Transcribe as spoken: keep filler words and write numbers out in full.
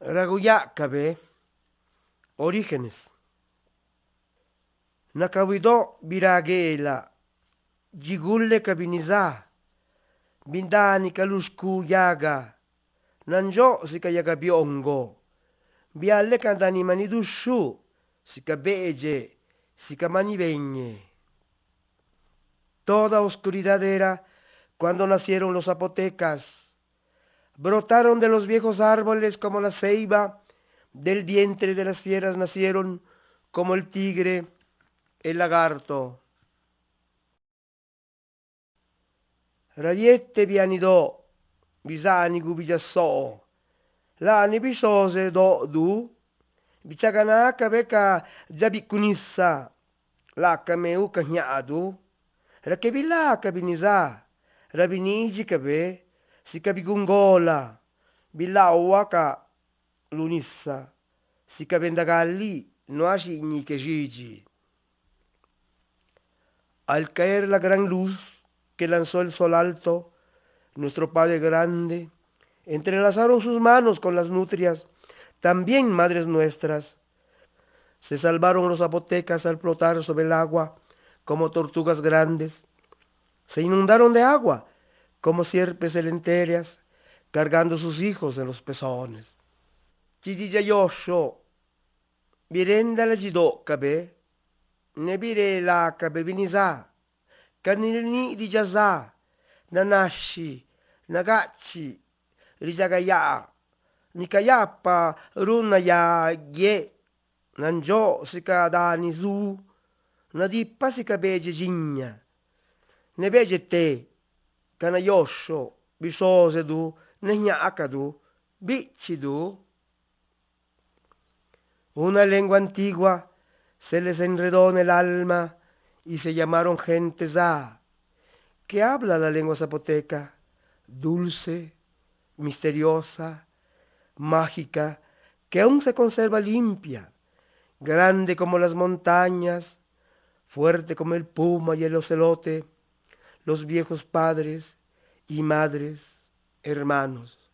ra guyáꞌcabe Orígenes. Naca huidóꞌ birá gueelaꞌ, dxi gule ca binizá, bindani ca lu xcú yaga nandxóꞌ sica yaga bioongo, biaaleꞌ ca ndaaniꞌ maniꞌ duxhuꞌ sica beedxeꞌ, sica maniꞌ beñe. Toda oscuridad era cuando nacieron los zapotecas. Brotaron de los viejos árboles como la ceiba, del vientre de las fieras nacieron como el tigre, el lagarto. Ra biete bianidóꞌ bizaaniꞌ gubidxasoo, laani bixhozedóꞌ du, bichaganácabe ca dxabiꞌ nisa, laacame gucañaꞌ du. Ra qué biláꞌ ca binizá, ra biniidxicabe sica biguungola, bilaꞌhuacaꞌ lu nisa, sica bendagaliꞌ nuaaꞌ xiiñiꞌ que xidxi. Al caer la gran luz que lanzó el sol alto, nuestro Padre grande, entrelazaron sus manos con las nutrias, también madres nuestras. Se salvaron los zapotecas al flotar sobre el agua como tortugas grandes. Se inundaron de agua como sierpes celenterias, cargando sus hijos en los pezones. Chi diidxaꞌ yoxhoꞌ birenda ladxidóꞌcabe, ne biré lácabe binizá, ca ni riníꞌ diidxaꞌ za, nanaxhi, nagaꞌchiꞌ, ridxagayaa, ni cayaapa ruunayá guieꞌ, nandxóꞌ sica dani zu, nadipaꞌ sica beedxeꞌ dxiña, ne beedxeꞌ te, ca nayoxhoꞌ, bixhozedu, ne jñaaꞌcadu, bíchidu. Una lengua antigua se les enredó en el alma y se llamaron gente za. ¿Qué habla la lengua zapoteca? Dulce, misteriosa, mágica, que aún se conserva limpia, grande como las montañas, fuerte como el puma y el ocelote, los viejos padres y madres, hermanos.